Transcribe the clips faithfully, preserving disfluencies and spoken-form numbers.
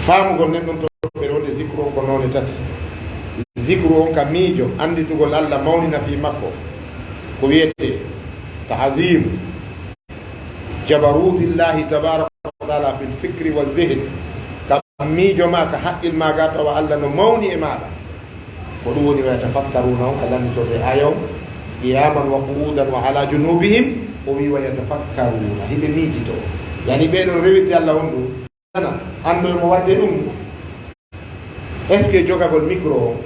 Faamugol nden ɗon toɓɓere wonde zikru on ko noone tati. Zikru on ka miijo, annditugol Allah, mawnina fii makko, ko wiyetee ta'ziim jabaruutillahi tabaaraka wa ta'aala fil fikri wal zihn, ka miijo maa, ka haqqil maa ga, tawa Allah no mawni e maaɗa. Ko ɗum woni wa yatafakkaruuna on ka lannditorde aaya on, qiyaaman wa qu'uudan wa alaa junuubihim, o wi'i wa yatafakkaruuna, hiɓe miijitoo. Yani ɓee ɗon rewirde Allah on ɗum. Ana, anndo e mo waɗde ɗum. Est-ce que jogagol micro o,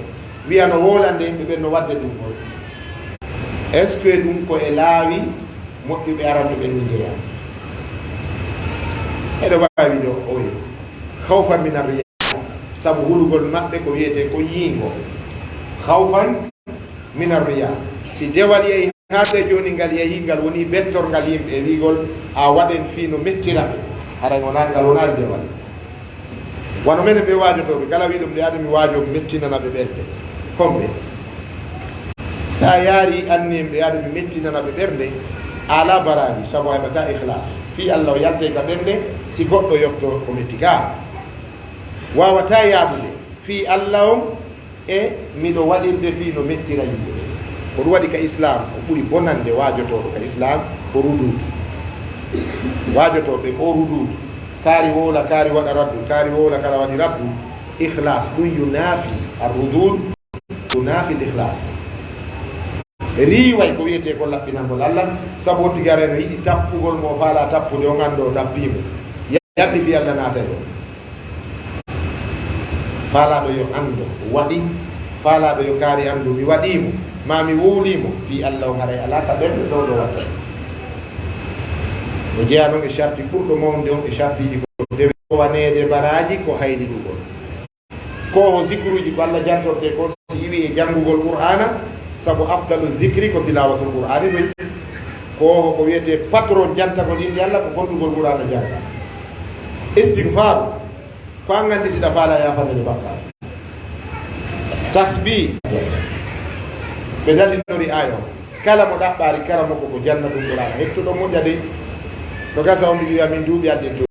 wi'a no wowlande yimɓe ɓen no waɗde ɗum on? Est-ce que ɗum ko e laawi moƴƴuɓe aranɓe ɓen no jeyaa? Eɗo waawi ɗo oyo. Khawfan min arriya. Sabu hulugol maɓɓe ko wiyetee ko yiingo. Khawfan min arriya. Si dewal yehi haa ɓe jooni ngal yehi, ngal woni bettorgal yimɓe e wi'gol a waɗen fii no mettira ɓe. Haray wonaa, ngal wonaali dewal. Wano menen ɓe waajotooɓe, kala wi'ɗo mi ɗo yaade mi waajoo mi mettinana ɓe ɓernde. Homɓe? Sa yaari anniyen ɓe yaade mi mettinana ɓe ɓernde, a alaa baraaji, sabu a heɓataa ikhlaas. Fii Allah o yaltay ka ɓernde, si goɗɗo yotto ko metti ka. Waawataa yaadude fii Allah on e miɗo waɗirde fii no mettira yimɓe ɓen. Ko ɗum waɗi ka Islaam, ko ɓuri bonande waajotooɗo ka Islaam ko ruduud. Waajotooɓe ko ruduud. Kaari wowla, kaari waɗa raddu, kaari wowla, kala waɗi raddu. Ikhlaas, ɗum yunaafi ar-ruduud, yunaafi al-ikhlaas. Riiway ko wiyetee ko laɓɓinangol Allah, sabu o tigi aray no yiɗi tappugol mo o faalaa tappude, on anndo o tappii mo. Yalti fii Allah naatay ɗon. Faalaaɗo yo anndo waɗi, faalaaɗo yo kaari anndu mi waɗii mo, maa mi wowlii mo, fii Allah on haray alaa ka ɓernde ɗo ɗo watta. O jeyaa non e sarti ɓurɗo mawnude on e sartiiji ko dewe, waneede baraaji ko hayni ɗum on. Ko ho zikruuji ko Allah jantortee kon si iwi e janngugol Qur'aana, sabu afdalu zikri ko tilaawatul Qur'aani ɗum. Ko ho ko wiyetee patron jantagol innde Allah ko fonndugol Qur'aana jannga. Istigfaaru, ko an anndi si ɗa faalaa yaafande bakkaaru. Tasbih, ɓe dallinori aaya on. Kala mo ɗaɓɓaari karamoko ko janna ɗum Qur'aana. Hettuɗo moƴƴa dey. No gasa on wi'a min duuɓi adden to.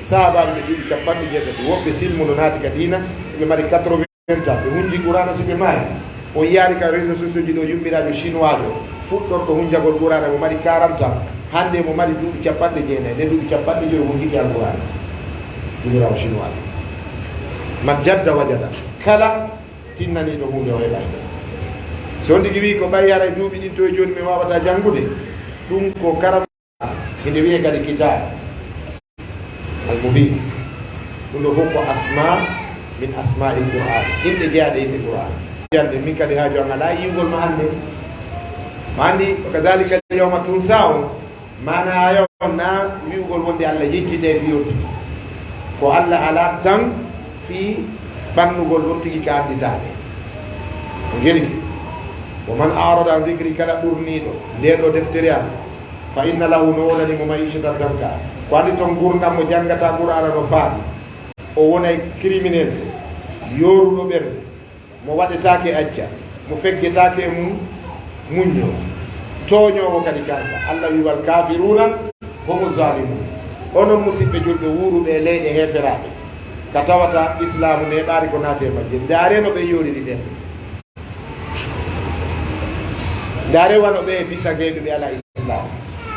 Sahaabaaɓe ɓe duuɓi cappanɗe jeetati, woɓɓe silmuno naati ka diina, ɓe mari quatre-vingts ans, ɓe hunji Qur'aana si ɓe maayi. On yaari ka réseaux sociaux ji ɗo, yummiraajo chinois jo, fuɗɗorɗo hunjagol Qur'aana mo mari quarante ans, hannde mo mari duuɓi cappanɗe jeenayi, nden duuɓi cappanɗe joyi o hunjike Alqur'aana. Yummiraawo chinois jo. Man jadda wajada. Kala tinnaniiɗo huunde o heɓay. So on tigi wi'i ko ɓay haray duuɓi ɗin to e jooni mi waawataa janngude, ɗum ko karam Inde wiyee kadi Kitaab Al-Mubiin. Ɗum ɗo fof ko asmaa min asmaa'il Qur'aan. Inɗe jeyaaɗe e inɗe Qur'aan. Jannde min kadi haaju am alaa yi'ugol ma hannde. Ma anndi, wa kadhaalika al-yawma tunsaa on, maanaa aaya on naa wi'ugol wonde Allah yejjitay fii on tigi. Ko Allah alaa tan fii ɓannugol on tigi ka annditaade. O gelike. Wa man a'rada an dhikri, kala ɓurniiɗo ndee ɗoo deftere am, Fa inna lahu, no wonani mo, ma'iishatan danka. Ko anndi toon ngurndan mo janngataa Qur'aana no faati. O wonay criminel, yooruɗo ɓernde, mo waɗetaake acca, mo feggetaake e mum muñño, tooñoowo kadi kansa. Allah wi'i, "Wal kaafiruuna humu zaalimuun." Onon musiɓɓe julɓe wuuruɓe e leyɗe heeferaaɓe, ka tawata Islaamu neeɓaali ko naati e majje, ndaaree no ɓe yooriri ɓernde. Ndaaree wano ɓee bisageeɓe ɓe alaa Islaam,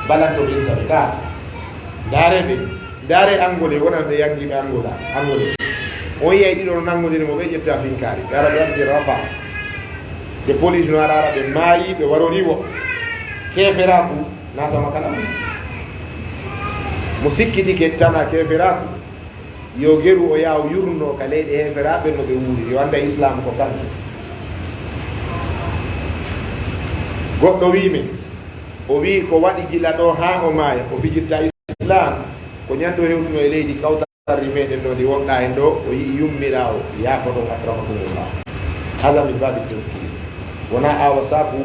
balanto ɓe inta ɓe kaa. Ndaaree ɓe, ndaaree Angole, wonan ɓe yanngiiɓe Angola, Angole. On yiyay ɗiɗo no nanngodiri mo, ɓe ƴetta finkaari, ɓe ara ɓe ardi Rafa. Nde police no ara, ara ɓe maayi, ɓe warori wo. Keeferaaku, na sama kala. Mo sikkitike tana keeferaaku. Yo geru o yaha o yurno ka leyɗe heeferaaɓe no ɓe wuuri, yo annda Islaam ko kanko. Goɗɗo wi'i min, o wi'i ko waɗi gila ɗo haa o maaya, o fijirta Islaam, ko ñande o hewtuno e leydi kawtarri meɗen ɗo ndi woɗɗaa en ɗo, o yi'i yummiraawo, yaafoto akramakumullah. Hada min baabi tazkiir. Wonaa awa saaku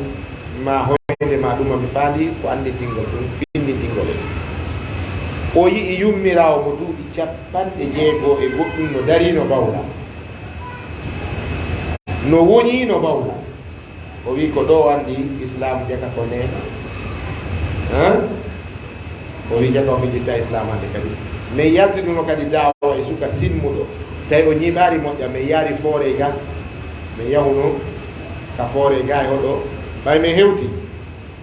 ma hoynde ma ɗuma mi faandi ko anndintingol tun, findintingol en. O yi'i yummiraawo mo duuɓi capanɗe jeego e goɗɗum no darii no bawla. No woñii no bawla. O wi'i ko ɗo o anndi Islaam jaka ko neema. Han? O wi'i jaka o fijirta Islaam hannde kadi. Mais yaltiduno kadi daawa e suka sinmuɗo, tawi o ñiiɓaari moƴƴa, min yaari Foorey ga, min yahuno ka Foorey ga e hoɗo, ɓay min hewti,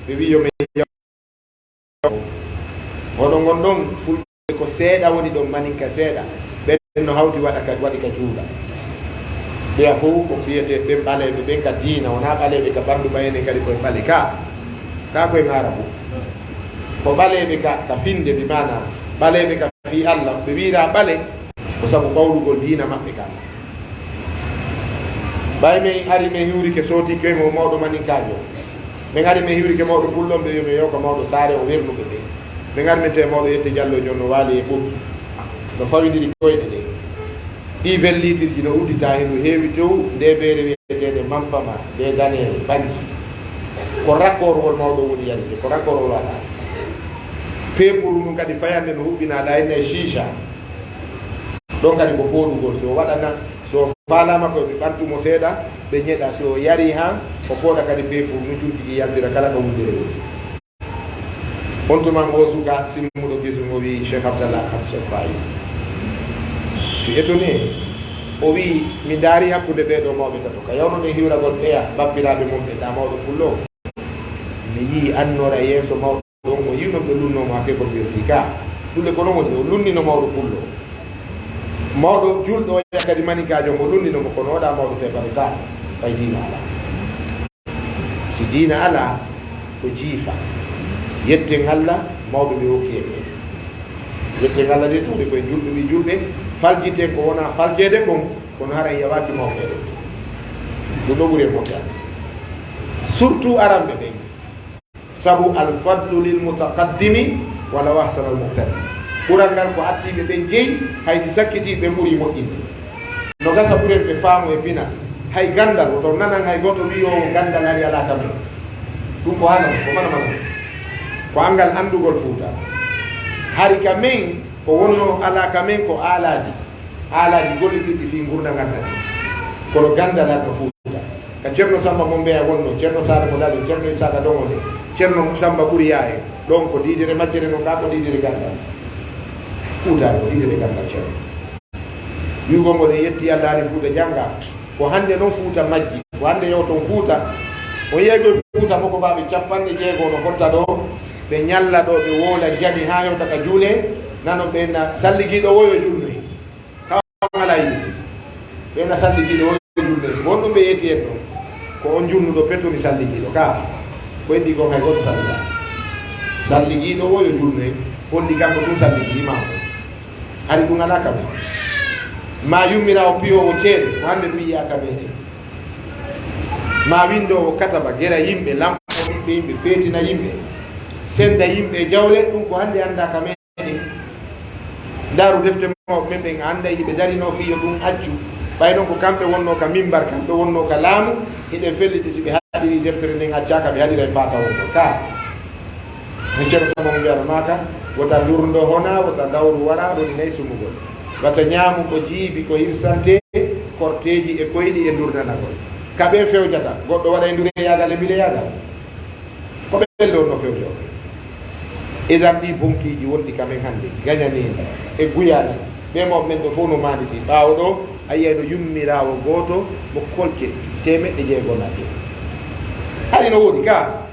ɓe wi'i yo min yahu. Hoɗo ngon ɗon, Fulɓe ko seeɗa woni ɗon, maninka seeɗa. Ɓen no hawti waɗa ka, waɗi ka juula. Ɓeya fow ko mbiyetee ɓen ɓaleeɓe ɓen ka diina, wonaa ɓaleeɓe ka ɓanndu, ɓay enen kadi koye ɓale ka, ka koye Aarabu. Ko ɓaleeɓe ka, ka finnde, bi maana ɓaleeɓe ka fii Alla, ɓe wi'iraa ɓale, ko sabu ɓawlugol diina maɓɓe ka. Ɓay min ari min hiwrike sootiiɓe mo mawɗo maninkaajo. Min ari min hiwrike mawɗo pullo, ɓe wi'i min yo ko mawɗo saare o wernuɓe ɓe. Min ari min tawi mawɗo Yette Jallo jon no waali e ɓoggi. No fawindiri koyɗe ɗe. Ɗii vingt litres ji no uddita, hindu heewi tew, nde beere wi'eteende Mampama, nde daneere, ɓangi. Ko rakkoorwol mawɗo woni yarude, ko rakkoorwol waɗa. Peepuru ndun kadi fayande no huɓɓinaa ɗa, ene shisha. Ɗon kadi ko pooɗugol, so waɗana, so faalaama ko ɓe ɓantu mo seeɗa, ɓe ñeɗa, so yari han, o pooɗa kadi peepuru ndun, cuuɗi ɗi yaltira kala ka wundere woni. On tuma ngo suka simmuɗo kesu ngo wi'i Cheikh Abdallah Hamson Faiz. Si étonné, o wi'i, mi ndaari hakkunde ɓee ɗoo mawɓe tato, ka yawno ɓe hiwragol ɓeya, bappiraaɓe mum ɓe, ɗa mawɗo pullo. Mi yi'i annora yeeso mawɗo on, mo yi'uno ɓe lunno mo hakke ko ɓe yewti ka. Ɗulle ko non woni, o lunnino mawɗo pullo. Mawɗo julɗo o kadi maninkaajo mo lunnino mo, kono oɗa mawɗo teɓɓere ka, ɓay diina alaa. Si diina alaa, ko jiifa. Yetten Alla, mawɓe ɓe hokki en ɓen. Yetten Alla de, tawde koye julɓe ɓe julɓe, faljiten ko wona faljeede kon, kono haray yawaaki mawɓe ɓen. Ɗum ɗo ɓuri e moƴƴaade. Surtout aranɓe ɓen. Sabu al fadlu lil mutaqaddimi walaw ahsana al muqtadim. Ɓural ngal ko attiiɓe ɓen jeyi, hay si sakkitiiɓe ɓen ɓuri moƴƴinde. No gasa ɓuren ɓe faamu e pinal. Hay ganndal, woto nanan hay gooto wi'oowo ganndal hari alaa ka men. Ɗum ko haala, ko mana mana. Ko anngal anndugol Fuuta. Hari ka men, ko wonnoo alaa ka men ko aalaaji. Aalaaji gollitirɗi fii ngurndan aduna. Kono ganndal aduna Fuuta. Ka Ceerno Sammba Mombeya wonnoo, Ceerno Saare mo Dali, Ceerno Isaaqa Doŋo nde, Ceerno Sammba Ɓuriya en. Ɗon ko diidere majjere non, ka ko diidere ganndal. Fuuta ko diidere ganndal Ceerno. Wi'ugol ngol en yetti Alla hari Fuuta jannga. Ko hannde non Fuuta majji. Ko hannde yewton Fuuta. On yeeyii Fuuta Mokobaaɓe capanɗe jeego no fotta ɗoo. Ɓe ñalla ɗoo, ɓe woola jami haa hewta ka juulee. Nano ɓe na salligiiɗo woyo julnoy. Tawa alaa yimɓe. Ɓe na salligiiɗo woyo julnoy. Won ɗum ɓe yetti en ɗon. Ko on julnuɗo petuni salligiiɗo. Ka ko heddi kon hay gooto salligaa. Salligiiɗo woyo julnoy. Holli kanko ɗum salligiima. Hari ɗum alaa ka men. Ma yummiraawo piyoowo ceede, ko hannde ɗum yi'aa ka meɗen. Ma winndoowo kataba, gera yimɓe, lampa yimɓe, yimɓe, feetina yimɓe, sennda yimɓe e jawle, ɗum ko hannde anndaa ka meɗen. Ndaaru defte mawɓe men ɓen, a annday hiɓe darinoo fii yo ɗum accu. Ɓay non ko kamɓe wonnoo ka mimbar, kamɓe wonnoo ka laamu, hiɗen felliti si ɓe haɗirii deftere nden accaaka, ɓe haɗira e paatawol ngol. Ka. Mi Ceerno Sammba Mombeya no maaka, wota ndurndo hona, wota ndawru wara, ɗoni nayi sumugol. Wata ñaamu ko jiibi, ko hirsante, korteeji e koyɗi e ndurnanagol. Ka ɓe fewjata, goɗɗo waɗa e ndure yaagal e mbile yaagal. Ko ɓe lorno fewjooɓe. Idan ɗi bonkiiji wonɗi ka men hannde, gañaniiɗi e guyaani. Ɓe mawɓe men ɗo fow no maanditi. Ɓaawo ɗo, a yi'ay ɗo yummiraawo gooto mo kolce teemeɗɗe jeego na jeego. Hari no woodi ka.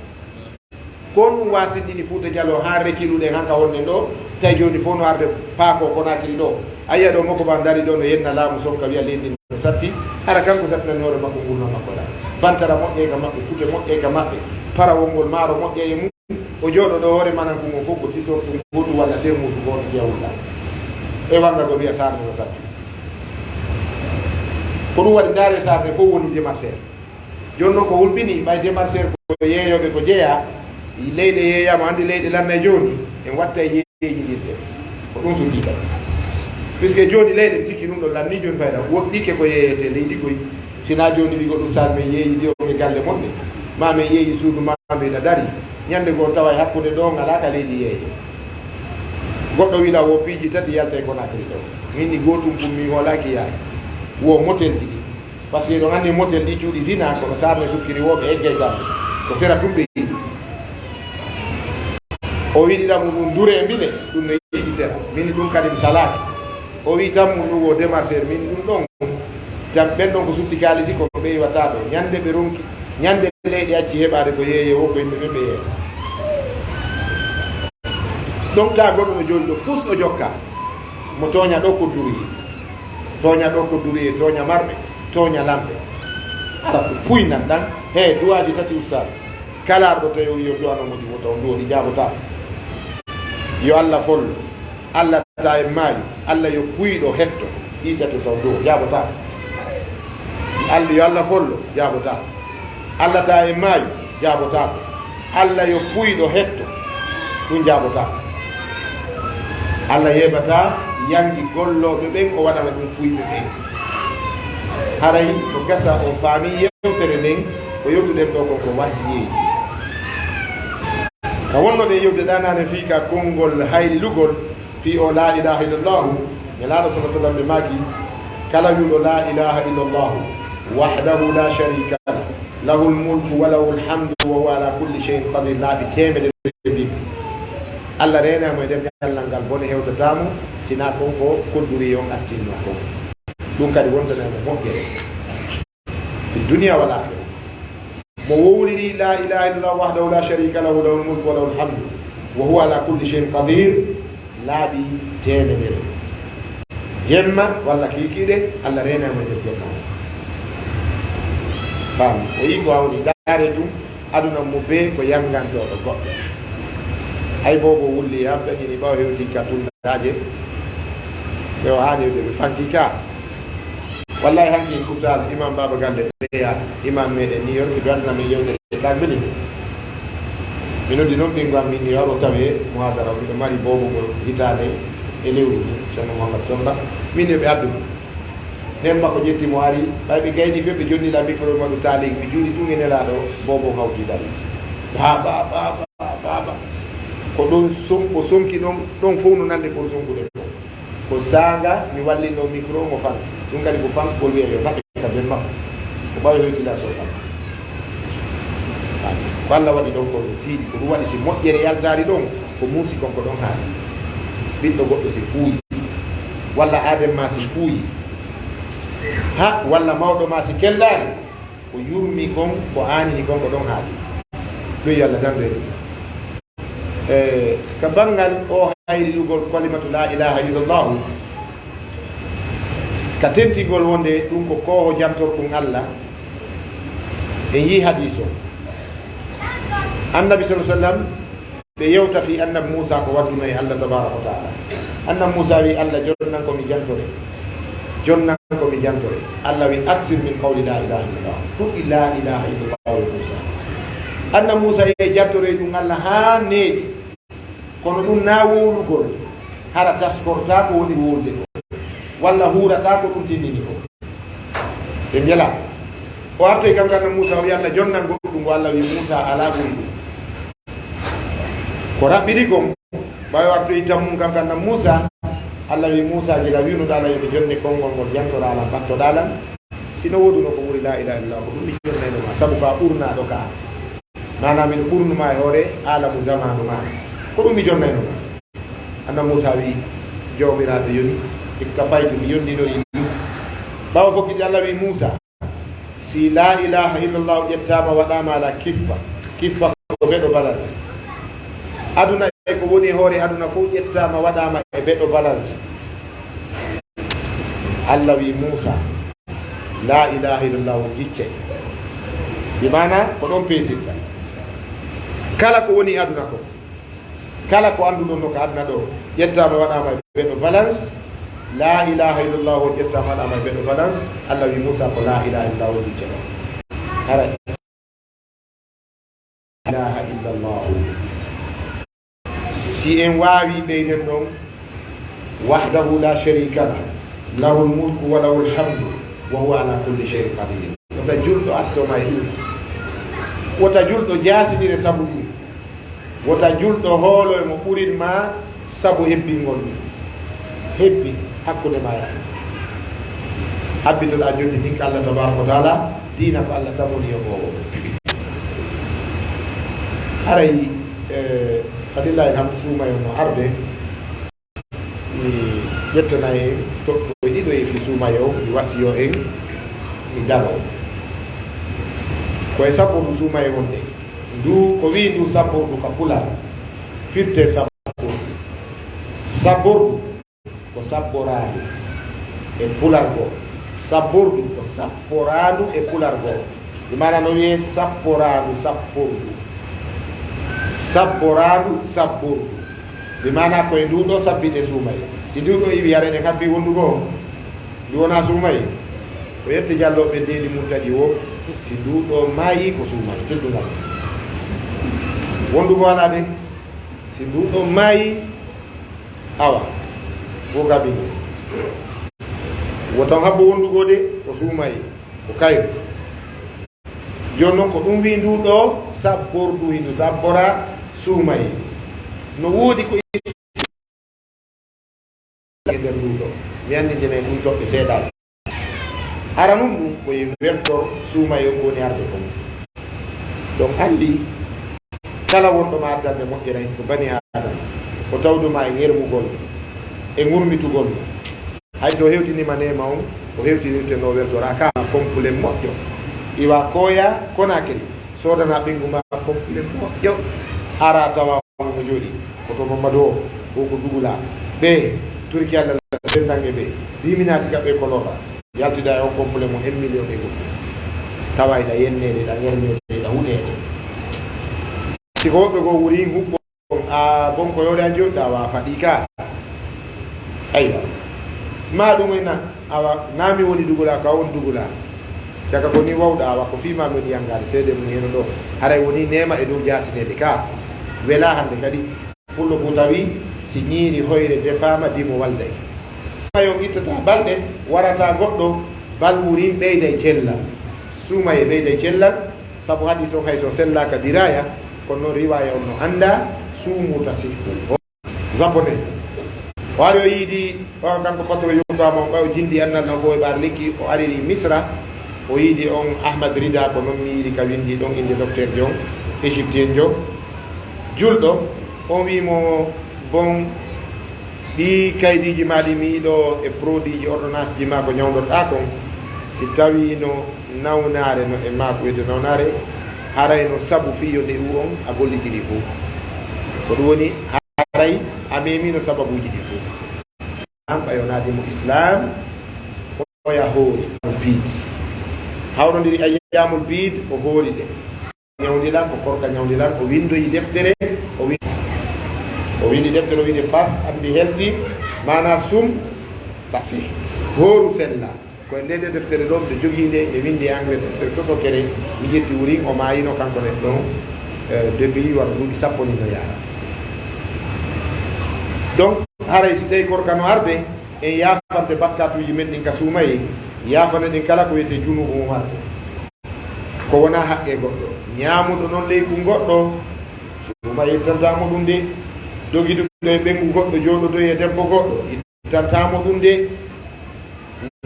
Ko ɗum waasindini Fuuta Jaloo haa rekiluɗen han ka wonɗen ɗo, tawi jooni fof no arde paako Konaakiri ɗo. A yi'a ɗo Moko Ba dari ɗo no yenna laamu Sonko wi'a leydi no satti. Hara kanko sattinani hoore makko ngurndan makko ɗan. Bantara moƴƴay ka maɓɓe, kute moƴƴay ka maɓɓe, parawol ngol maaro moƴƴay e mum. O jooɗo ɗo hoore manan ko ngon fof ko tisortu goɗɗum walla termuusu gooto jawulɗan. E wanga ko wi'a Sarne no satti. Ko ɗum waɗi ndaare Sarne fof woni démarcheur. Jooni noon ko hulɓinii, ɓay démarcheur ko yeeyooɓe ko jeyaa, leyɗe yeeyaama, anndi leyɗe lannay jooni, en watta e yeeyidirde. Ko ɗum sukii kadi. Puisque jooni leyɗe, mi sikki ɗum ɗo lannii jooni fayda, woɗɗike ko yeeyetee leydi koy. Sinaa jooni wi'go ɗum saan men yeeyidi on e galle mon ɗe, maa men yeeyi suudu maa mbiɗa dari. Ñannde goo tawa e hakkunde ɗo ngalaa ka leydi yeeyee. Goɗɗo wi'la wo piiji tati yalta e Konaakiri ɗo. Min ni gootum pun mi hoolaaki yaade. Wo motel ɗiɗi. Par ce que eɗon anndi motel ɗi cuuɗi zina, kono Sarne sukkiri wooɓe eggay kamɓe. Ko sera tun ɓe yiɗi. O wiɗi ɗam ɗum ndure e mbile, ɗum no yiɗi sera. Min ɗum kadi mi salaaki. O wi tammu ɗum o démarcher min ɗum ɗon. Jam ɓen ɗon ko sutti kaalisi ko ɓe iwata ɗo. Ñande ɓe ronki, ñande leyɗe acci heɓaade ko yeeye o ko yimɓe ɓe ɓe yeeya. Ɗon taa goɗɗo no jooɗi ɗo fus o jokka. Mo tooña ɗo ko duri. Tooña ɗo ko duri e tooña marɓe, tooña lamɓe. Ala ko puy nan ɗan. He duwaaji tati ustaas. Kala arɗo tawi o yo duwano mo ɗi wota o duwo ɗi jaabotaako. Yo Allah follo. Allah ta en maayu. Allah yo kuyɗo hetto. Ɗi tati o taw duwo jaabotaako. Allah yo Allah follo jaabotaako. Allah ta en maayu jaabotaako. Allah yo kuyɗo hetto. Ɗum jaabotaako. Allah yeɓata yangi gollooɓe ɓen o waɗana ɗum kuyɓe ɓen. Haray no gasa o faami yewtere nden ko yewtuɗen ɗo kon ko wasiyeeji. Ka wonnoɗen yewde ɗanane fii ka konngol haylilugol fii o laa ilaaha illallahu, Nelaaɗo sala sallam ɓe maaki, kala wi'uɗo laa ilaaha illallahu wahdahu laa sharika lah, lahul mulku wa lahul hamdu wa huwa ala kulli shay'in qadir, laaɓi teemedere bimbi. Allah reenay mo e nder ñallal ngal, bone hewtataa mo, sinaa kon ko kodduri on attinno kon. Ɗum kadi wontanay mo moƴƴere. Fi dunya wal akhirah. Mo wowliri laa ilaaha illallah wahdahu laa sharika lahu, lahul mulku wa lahul hamdu wa huwa ala kulli shay'in qadir, laaɓi teemedere. Jemma walla kiikiiɗe, Allah reenay mo e nder jemma o. Faam, o yii ko hawri, ndaare ɗum, aduna mo bee ko yanngantooɗo goɗɗo. Hay boobo wulli yam, dañini ɓawo hewti ka tundaaje. Ɓe o haani ɓe ɓe fanki ka. Wallahi hanki Oustaz Imam Baba Galle ɓeya, imam meɗen New York, ɓe waɗana min yewtere ɗaɓɓini. Mi noddi noon ɓinngu am min New York, o tawi muhadara, miɗo mari boobo mo hitaande e lewru, Ceerno Mouhammad Samba. Min yo ɓe addu mo. Nden makko ƴetti mo ari, ɓay ɓe gayni fof ɓe jonni la micro maɓɓe taalik, ɓe juuli tun e Nelaaɗo, boobo hawti dari. Baaba, baaba, baaba. Ko ɗon son-, o sonki ɗon, ɗon fof no nande kon sonkude ɗon. Ko saanga mi wallino micro mo fan. Ɗum kadi ko fan ko wiya yo naɓe ka ben makko. Ko ɓawi hoytila so fan. Ko Allah waɗi ɗon ko ɗum tiiɗi. Ko ɗum waɗi si moƴƴere yaltaari ɗon, ko muusi kon ko ɗon haali. Ɓiɗɗo goɗɗo si fuuyi, walla aaden ma si fuuyi, ha, walla mawɗo ma si kelɗaani, ko yurmi kon, ko aanini kon ko ɗon haali. Ɗum yo Allah nandu en. E, ka banngal o haylilugol kalimatu laa ilaaha illallahu, ka tentingol wonde ɗum ko kooho jantorɗum Allah, en yii hadiis o. Annabi sallallahu alaihi wasallam, ɓe yewta fii annabi Muusa ko waddunoo e Allah tabaaraka wa taala. Annabi Muusa wi Allah, jonnan ko mi jantore. Jonnan ko mi jantore. Allah wi, aksir min qawli laa ilaaha illallah. Ɗuɗɗi laa ilaaha illallah yo Muusa. Annabi Muusa e jantore ɗum Allah haa neeɓi. Kono ɗum naa wowlugol. Hara taskortaa ko woni wowlude ko. Walla huurataa ko ɗum tinnini ko. Ɓe njela. O artoyi kam kan Muusa, o wi Allah, jonnan goɗɗum, o Allah wi Muusa, alaa ɓuri ɗum. Ko raɓɓiɗi kon, ɓay o artoyi tammum kam kan Muusa, Allah wi Muusa, gila wi'unoɗaa lan yo mi jonne konngol ngol, jantoɗaa lan, ɓattoɗaa lan. Si no wooduno ko ɓuri laa ilaaha illallah, ko ɗum mi jonnayno ma, sabu ko a ɓurnaaɗo ka. Maanaa miɗo ɓurnu ma e hoore aalamu zamaanu maa. Ko ɗum mi jonnayno ma. Annabi Muusa wi, Joomiraaɗo yoni, ikka faytu mi yondinorii ɗum. Ɓaawo fokkiti Allah wi Muusa, si laa ilaaha illallah ƴettaama waɗaama ala kiffa, kiffa ko beɗo balance. Aduna e ko woni e hoore aduna fof ƴettaama waɗaama e beɗo balance. Allah wi Muusa, laa ilaaha illallah o jiccay. Bi maana ko ɗon peesirta. Kala ko woni e aduna ko, kala ko annduɗon no ka aduna ɗo, ƴettaama waɗaama e beɗo balance. Laa ilaaha illallah o ƴettaama waɗaama e beɗo balance. Allah wi Muusa ko laa ilaaha illallah o jiccay. Hara ilaaha illallahu. Si en waawi ɓeyden ɗon, wahdahu la sharika lah, lahul mulku wa lahul hamdu, wa huwa ala kulli shay'in qadir. Wota julɗo atto ma e ɗum. Wota julɗo jaasindire sabu ɗum. Wota julɗo hoolo e mo ɓurin ma sabu hebbingol ɗum. Hebbi hakkunde ma e Allah. Habbitoɗaa jonni min ka Allah tabaraka wa taala, diina ko Allah tamoni yo goowo. Haray, eh, fadillahi alhamdu, suumayee no arde. Mi Ƴettana en toɓɓe ɗiɗo e fi suumaye o, mi wasiyo en, mi daro. Ko e sabbordu suumaye wonde. Ndu, ko wi ndu sabbordu ka pular. Firte sabbordu. Sabbordu ko sabboraandu e pular goo. Sabbordu ko sabboraandu e pular goo. Bi maana no wiyee sapporaandu, sappordu. Sabboraandu, sabbordu. Bi maana ko e ndu ɗo sabbite suumaye. Si ndu ɗo iwi hare ne habbi wondugo on, ndu wonaa suumaye. Ko yette jallooɓe ndeeni Murtani wo, si ndu ɗo maayi ko suumaye, teddungal. Wondugo alaa de, si ndu ɗo maayi, awa, wo gabi. Wo taw habbo wondugo de, ko suumaye, ko kayru. Jooni noon ko ɗum wi ndu ɗo sabbordu, hindu sabbora suumaye. No woodi ko e nder ndu ɗo. Mi annditine ɗum toɓɓe seeɗa. Hara nun ɗum ko e weltor suumaye on woni arde kon. Donc anndi kala wonɗo ma addande moƴƴere hay so ko bani Aadama, o tawdu ma e ŋermugol, e ŋurmitugol. Hay so o hewtinima neema on, o hewtinirte no weltora ka complet moƴƴo. Iwa koya Konakiri, soodana ɓengu ma complet moƴƴo. Ara tawa mo jooɗi, ko to Mamadou o, o ko Dugula. Ɓe, Turki Allah, ɓe nange ɓe. Diminaati ka ɓe kolora. Yaltida e on complet mo un million e goɗɗum. Tawa ina yenneede, ina ŋerneede, ina huɗeede. Si ko woɓɓe goo wuri huɓɓo, a bon ko yowle a jooɗɗa, wa faɗi ka. Aywa. Ma ɗum ina, awa, na mi woni Dugula, ka won Dugula. Caka ko ni wawɗa, awa, ko fii ma mi woni yangaade, seede mum heno ɗo. Haray woni neema e dow jaasineede ka. Wela hande kadi. Pullo Fuuta wi, si ñiiri hoyre defaama, dimo walday. Suumaye on ittata balɗe, warata goɗɗo, bal wurin ɓeyday cellal. Suumaye ɓeyday cellal, sabu hadiis on hay so sellaaka diraya, kono noon riwaaya on no anndaa, suumu tasihhu. Japonais. O ari o yiidi, o kanko patron yonkaama on, ɓay o jindi annal ɗon fof e ɓaar lekki, o ariri Misra, o yiidi on Ahmad Rida, ko noon mi yiiri ka windi ɗon innde docteur jo, égyptien jo, julɗo, on wi mo, bon, ɗi kaydiiji ma ɗi mi yiɗo e produit ji ordonnance ji ma ko ñawndorɗaa kon, si tawii no nawnaare no e maa ko wiyetee nawnaare, haray no sabu fii yo nde u on a gollitiri fof. Ko ɗum woni haray a meemino sababuuji ɗi fof. An ɓay o naati mo Islam, oya hoori biid. Hawrondiri ayyaamul biid, o hoori ɗe. Ñawndilan, ko korka ñawndilan, o winndoyi deftere, o win-, o winndi deftere, o wiide fast and be healthy, maanaa sum, tasi, hooru sella. Ko e nde, nde deftere ɗo, mbiɗo jogii nde, nde winndi e anglais, deftere tosokere, mi ƴetti wurin, o maayino kanko neɗɗo on, eh, depuis wano duuɓi sappo ni no yaha. Donc, haray si tawi korka no arde, en yaafante bakkaatuuji men ɗin ka suumaye, yaafane ɗin kala ko wiyetee junuubu mum arde. Ko wonaa haqqee goɗɗo. Ñaamuɗo non ley ɓun goɗɗo, suumaye ittantaa mo ɗun de. Dogiduɗo e ɓengu goɗɗo, jooɗodoyi e debbo goɗɗo, ittantaa mo ɗun de.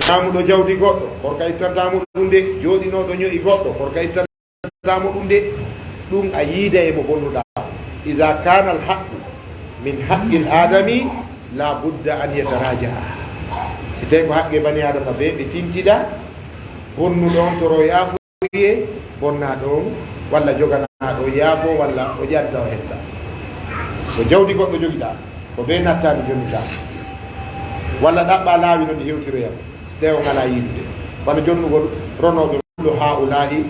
Ñaamuɗo jawdi goɗɗo, korka ittantaa mo ɗun de. Jooɗinooɗo ño'i goɗɗo, korka ittantaa mo ɗun de. Ɗun a yiiday e mo bonnuɗaa on. Iza kana al haqqu min haqqil adami, la budda an yataraja'a. Si tawi ko haqqe bani Adama ɓe, ɓe tintida, bonnuɗo on toro yaafuye, bonnaaɗo on, walla joganaaɗo on yaafo, walla o ƴanta o hetta. Ko jawdi goɗɗo jogiɗaa, ko ɓe nattaani jonnitaa. Walla ɗaɓɓaa laawi no ɗi hewtiroyam, si tawi on alaa yiidude. Wano jonnugol ronooɓe, kullu haa'ulaa'i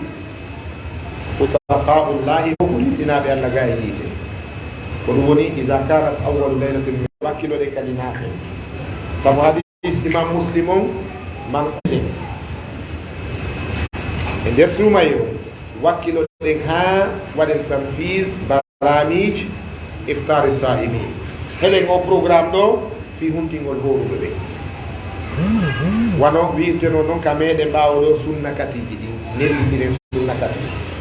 utaqaa'ullaahi, ko ko rinɗinaaɓe Alla gaa e yiite. Ko ɗum woni, iza kanat awwalu laylatin min, wakkiloɗen kadi naafe. Sabu hadiis Imam Muslim on, man e nder suumaye o, wakkiloɗen haa waɗen tanfiis barnaamij iftaari saa'imin. Heɗen o programme ɗo fii huntingol hooruɓe ɓe. Wano wi'irtenoo non ka meɗen ɓaawo ɗo sunna katiiji ɗin, nelɗindiren sunna kati.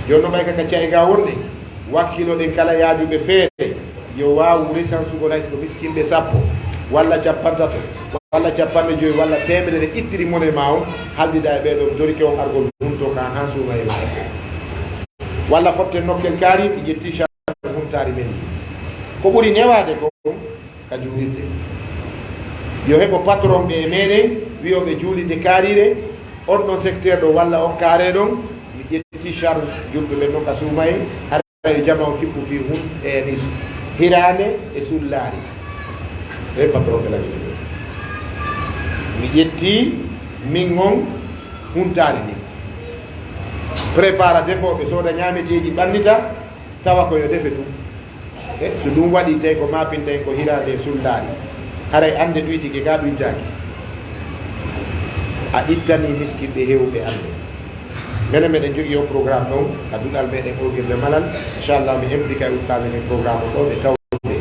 Jooni no ɓay ka, ka ca'i ga wonde, wakkiloɗen kala yaajuɓe feere, yo waawu resansugol hay so ko miskinɓe sappo, walla cappantato, walla cappanɗe jowi, walla teemedere ittiri mone ma on, haldida e ɓee ɗon dorike on argol hunto ka han suumaye ma. Walla fotten nokkel kaari, ɓe ƴetti huntaari men ndi. Ko ɓuri newaade kon ka juulirde. Yo heɓo patron ɓe e meɗen, wi'oɓe juulirde kaariire, on ɗon secteur ɗo walla on carré ɗon, mi ƴetti charge julɓe ɓen ɗon ka suuma en, hara yo jama on kippu fii hun, e, hiraande e sullaari. E patron ɓe lami ɗum. Mi ƴetti min on huntaari ɗin. Prépara defooɓe sooda ñaameteeji ɓannita, tawa ko yo defe tun. E, so ɗum waɗii, tawi ko maapinta en ko hiraande e sullaari, haray annde ɗuytike gaa ɗuytaaki. A ittanii miskinɓe heewɓe annde. Menen meɗen jogii on programme ɗon ka duɗal meɗen Oogirde Malal. Inchallah, mi implika e ustaaɓe men programme on ɗo, ɓe tawde.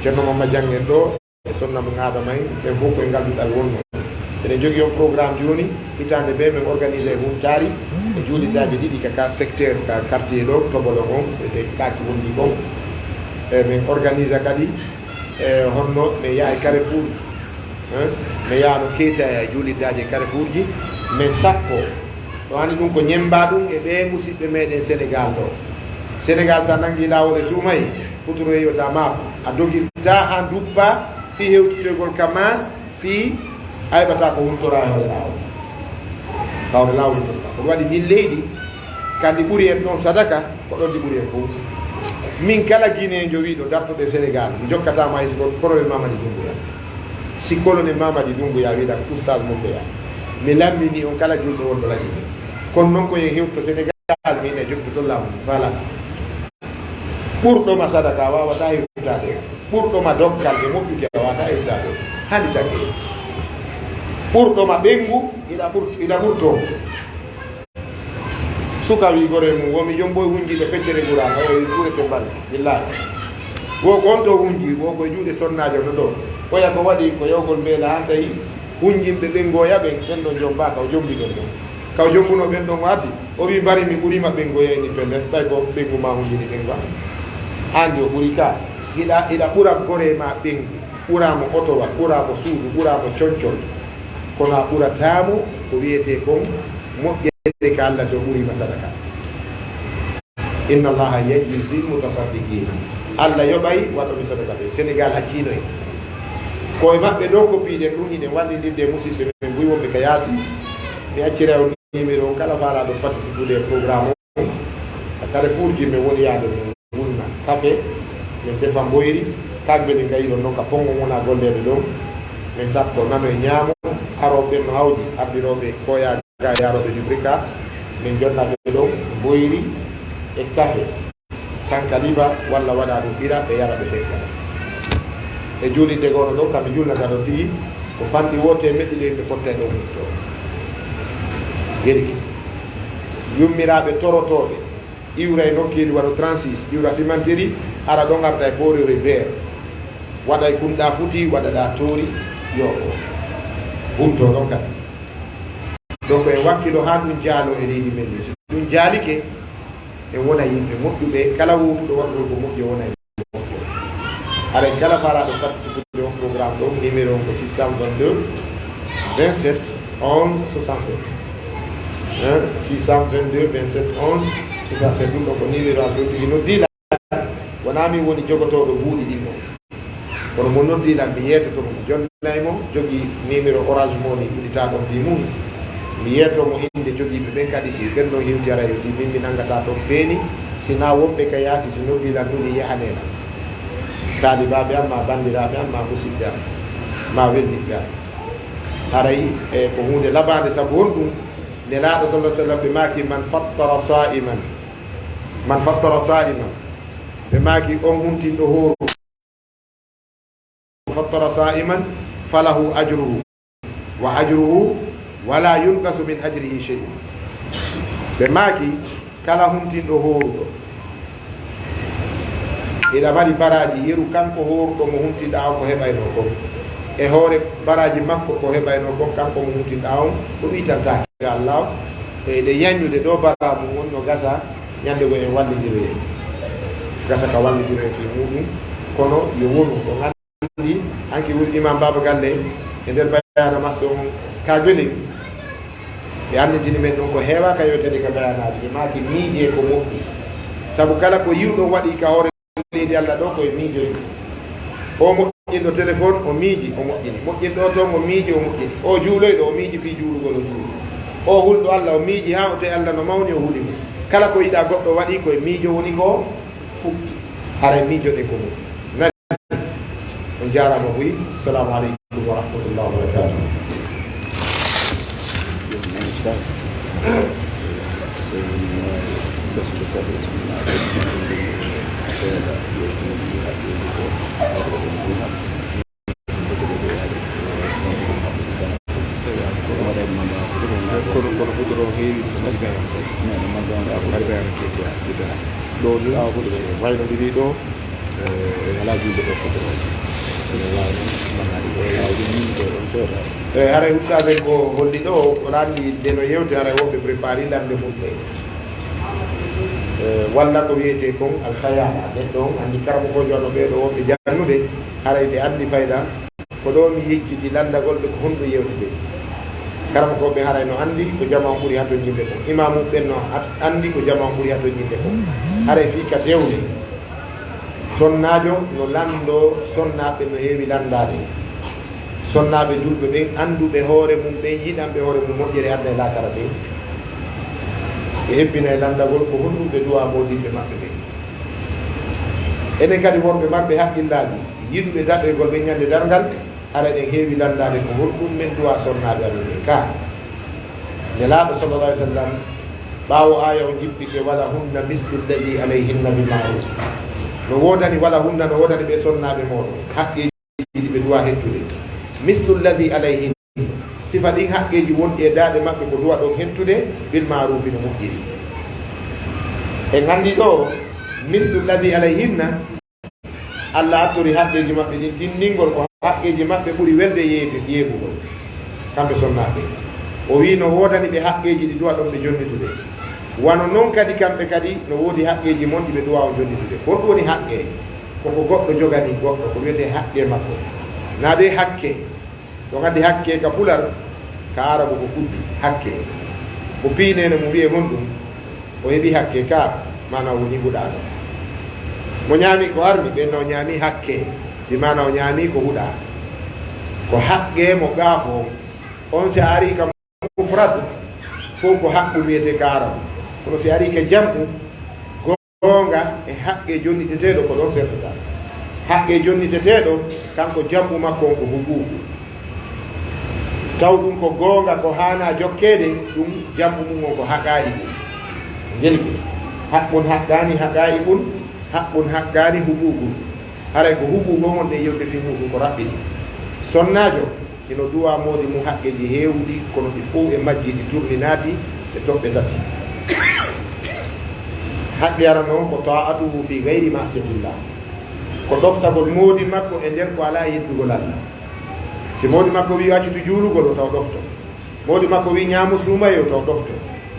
Ceerno Mamma Jang en ɗo, e sonna mo ŋaada may, ɓen fof koye ngal duɗal wonno. Eɗen jogii on programme jooni, hitaande bee men organiser e huntaari, e juulidaaji ɗiɗi ka, ka secteur, ka quartier ɗo, Tobolon on, e kaaki wondi kon. E men organiser kadi, e honno men yaha e carrefour, hein? Men yaha no keeta e juulidaaji e carrefour ji, men sakko. Ɗo hani ɗum ko ñemmba ɗum e ɓee musiɓɓe meɗen Senegal ɗo. Senegal, sa nangi laawol e suumay, futuro yeeyota maako. A dogirta haa nduppa fii hewtitoygol ka ma, fii a heɓata ko wurtora e hoore laawol. Ka hoore laawol wurtorta. Ko ɗum waɗi ndin leydi, ka ndi ɓuri en ɗon sadaka, ko ɗon ndi ɓuri en fof. Min kala Guinéen jo wiiɗo dartuɗo e Senegal, mi jokkata ma hay si gooto, Colonel Mamadi Doumbouya. Si Colonel Mamadi Doumbouya wiɗa ko Oustaz Moumbeya, mi lammini on kala julɗo wonɗo Lagine. Kono noon ko yo hewto Senegal, min e jokkuto laamu ndu faalata. Ɓurɗo ma sadaka a waawata hewtaade, ɓurɗo ma dokkal e moƴƴude a waawata hewtaade. Hannde tagge. Ɓurɗo ma ɓenngu, ina ɓur-, ina ɓurtoo. Suka wi gore mum, wo mi jombo e hunji ɓe feccere gura, o wi gure ɓe mbaɗi, billahi. Wo ko on to hunji, wo ko e juuɗe sonnaajo to ɗo. Oya ko waɗi ko yawgol mbeela han tawi hunjinɓe ɓen ngoya ɓen, ɓen ɗon jomba ka o jombi ɓen ɗon. Ka o jombuno ɓen ɗon o addi, o wi mbari mi ɓurima ɓen ngoya ni pelle, ɓay ko ɓen ma hunjini ɓen ba. Andi o ɓuri ka, hiɗa, hiɗa ɓura gore ma ɓen, ɓura mo otowa, ɓura mo suudu, ɓura mo concol. Kono a ɓurata mo ko wiyete kon moƴƴere ka Allah si o ɓurima sadaka. Inna Allaha yajzi mutasaddiqina. Allah yoɓay waɗoɓe sadaka ɓe. Senegal hakkinoy. Ko e maɓɓe ɗo ko piɗen ɗum, hiɗen wallindirde e musidɓe men buy wonɓe ka yaasi. Mi accira on numéro on kala faalaɗo participude e programme on. Ka carrefour ji men woni yaade men wunna café, men defa mboyri, kagbe ɗin kay ɗon non ka pongo wona golleede ɗon. Men sakko nano e ñaamo, arooɓe ɓen no hawji, ardirooɓe koya ga yarooɓe Dubrika, men jonnata ɓe ɗon mboyri e café. Kankaliba walla waɗa ɗum ɓira ɓe yara ɓe fekka. E juulirde gooto ɗon, kamɓe juulnata ɗon tigi, ko fanɗi woote meɗɗi ɗo yimɓe fotta e ɗon wutto. Geriki. Yummiraaɓe torotooɓe, iwra e nokkeeli wano trente-six, iwra cimenterie, ara ɗon arda e Boorere Beer. Waɗa e kunɗa futi, waɗaɗa toori, yo o humto ɗon kadi. Donc en wakkilo haa ɗum jaalo e leydi men ndi. So ɗum jaalike, en wona yimɓe moƴƴuɓe, kala wowtuɗo waɗugol ko moƴƴi, o wona e moƴƴo. Aray kala faalaɗo participude on programme ɗon, numéro on ko six cent vingt-deux, vingt-sept, onze, soixante-sept. Hein? Six cent vingt-deux, vingt-sept, onze, soixante-sept. Ɗum ɗon ko numéro a so tigi noddi la. Wonaa min woni jogotooɗo buuɗi ɗin ɗon. Kono mo noddi lan, mi yeetoto mo, mi jonnay mo, jogii numéro Orange Money uddita ɗon fii mum. Mi yeeto mo innde jogiiɓe ɓen kadi, si ɓen ɗon hewti ara hewti, min mi nanngata ɗon peeni, si naa wonɓe ka yaasi, si noddi lan ɗum, mi yahanee lan. Taalibaaɓe am, maa banndiraaɓe am, maa musidɓe am, maa welniɓɓe am. Haray, e, ko huunde labaande, sabu honɗum? Nelaaɗo sallallahu alaihi wasallam ɓe maaki, "Man fattara saa'iman." "Man fattara saa'iman." Ɓe maaki, "On huntinɗo hooru." "Fattara saa'iman falahu ajruhu, wa ajruhu wala yunqasu min ajrihi shay'un." Ɓe maaki, "Kala huntinɗo hooruɗo, ina mari baraaji yeru kanko hooruɗo mo huntinɗa on ko heɓaynoo kon. E hoore baraaji makko ko heɓaynoo kon kanko mo huntinɗa on, ko wiitantaake." Inshallah, e ɗe yaññude ɗo bara mum on no gasa, ñande go en wallindiroye. Gasa ka wallindiroye fii muɗum, kono yo wonu ko nganndi, hanki woni Imam Baba Galle, e nder bayaana maɓɓe on, ka gwenin, ɓe anndintini men ɗum ko heewaaka yewtede ka bayaanaaji, ɓe maaki miijee ko moƴƴi. Sabu kala ko yiwɗo waɗi ka hoore leydi Allah ɗo koye miijoy. O moƴƴinɗo téléphone, o miiji, o moƴƴini. Moƴƴinɗo oto, o miiji, o moƴƴini. O juuloyɗo, o miiji fii juulugol, o juuli. O hulɗo Alla, o miiji haa o tawi Alla no mawni, o huli mo. Kala ko yiɗaa goɗɗo waɗi, ko e miijo woni ko fuɗɗi. Haray miijoɗen ko moƴƴi. Nani? On jaaraama buy. Assalamu aleykum wa rahmatullahi wa barakatuh. Kono, kono hudoro heewi ko masga. Neɗɗo magga on ko hari ɓe ara keeti a ɓe dara. Ɗo ni awa ko wayno ɗiɗi ɗo. Eh, wala julde ɗo hudoro. Ene waawi ɗum, ɓannaade ɗo, waawi ɗum, min ko ɗon seeɗa. Eh, haray ustaade ko holli ɗo, o lanndi de no yewte, haray woɓɓe prépari lande mum ɗe. Eh, walla ko wiyetee kon alkhayala. Neɗɗo on anndi karamokoojo no ɓee ɗo woɓɓe jannude, haray ɓe anndi fayda. Ko ɗo mi yejjiti lanndagol ɓe ko honɗum yewtete. Karamokooɓe haray no anndi ko jama on ɓuri hatonjinde kon. Imaamu ɓen no at-, anndi ko jama on ɓuri hatonjinde kon. Haray fii ka dewle, sonnaajo no lanndoo sonnaaɓe no heewi lanndaade. Sonnaaɓe julɓe ɓen, annduɓe hoore mum ɓen, yiɗanɓe hoore mum moƴƴere aduna e laakara ɓen, ɓe hebbinay lanndagol ko honɗum ɓe duwa moodiɓɓe maɓɓe ɓen. Enen kadi worɓe marɓe haqqillaaji, yiɗuɓe daɗoygol ɓen ñande darngal, hara eɗen heewi lanndaade ko honɗum men duwa sonnaaɓe amen ɓen. Ka Nelaaɗo sallallahu alaihi wasallam, ɓaawo aaya on jippike, "Wala hunna mislu alladhi alayhinna bil ma'ruf." No woodani, wala hunna, no woodani ɓe sonnaaɓe mooɗon haqqeeji ɗi ɓe duwa hettude. Mislu alladhi alayhinna. Sifa ɗin haqqeeji wonɗi e daaɗe maɓɓe ko duwa ɗon hettude, bil ma'rufi no moƴƴiri. En anndi ɗo, mislu alladhi alayhinna, Alla attori haqqeeji maɓɓe ɗin tinndingol ko haqqeeji maɓɓe ɓuri welde yeeɓe-, yeeɓugol, kamɓe sonnaaɓe. O wi'i no woodani ɓe haqqeeji ɗi duwa ɗon ɓe jonnitude. Wano non kadi kamɓe kadi no woodi haqqeeji mon ɗi ɓe duwa on jonnitude. Ko honɗum woni haqqe? Ko ko goɗɗo jogani goɗɗo, ko wiyetee haqqe makko. Naa dee hakke. Ɗon anndi hakke ka pular, ka aarabu ko kuddi, hakke. Ko piinene mo wi'ee honɗum, o heɓi hakke ka, maana woni huɗaano. Mo ñaami ko armi, ɓen no ñaami hakke, bi maana o ñaami ko huɗaa. Ko haqqe mo gaafo, on si a ari ka mufrad, fow ko haqqu wiyetee ka aarabu. Kono si ari ka jam'u, goonga e haqqe jonniteteeɗo ko ɗon sertata. Haqqe jonniteteeɗo, kanko jam'u makko on ko huquuqu. Taw ɗum ko goonga, ko haanaa jokkeede, ɗum jam'u mum on ko haqaa'iqu. Ngel ko haqqun haqqaani haqaa'iqun, haqqun haqqaani huquuqun. Haray ko huquuqu on wonde yewte fii muɗum ko raɓɓiɗi. Sonnaajo hino duwa moodi mum haqqeeji heewuɗi, kono ɗi fow e majji ɗi turni naati e toɓɓe tati. Haqqe arano on ko ta'atuhu fi ghayri ma'siyatillah. Ko ɗoftagol moodi makko e nder ko alaa e yeddugol Alla. Si moodi makko wi'i accutu juulugol, o taw ɗofto. Moodi makko wi'i ñaamu suumaye, o taw ɗofto.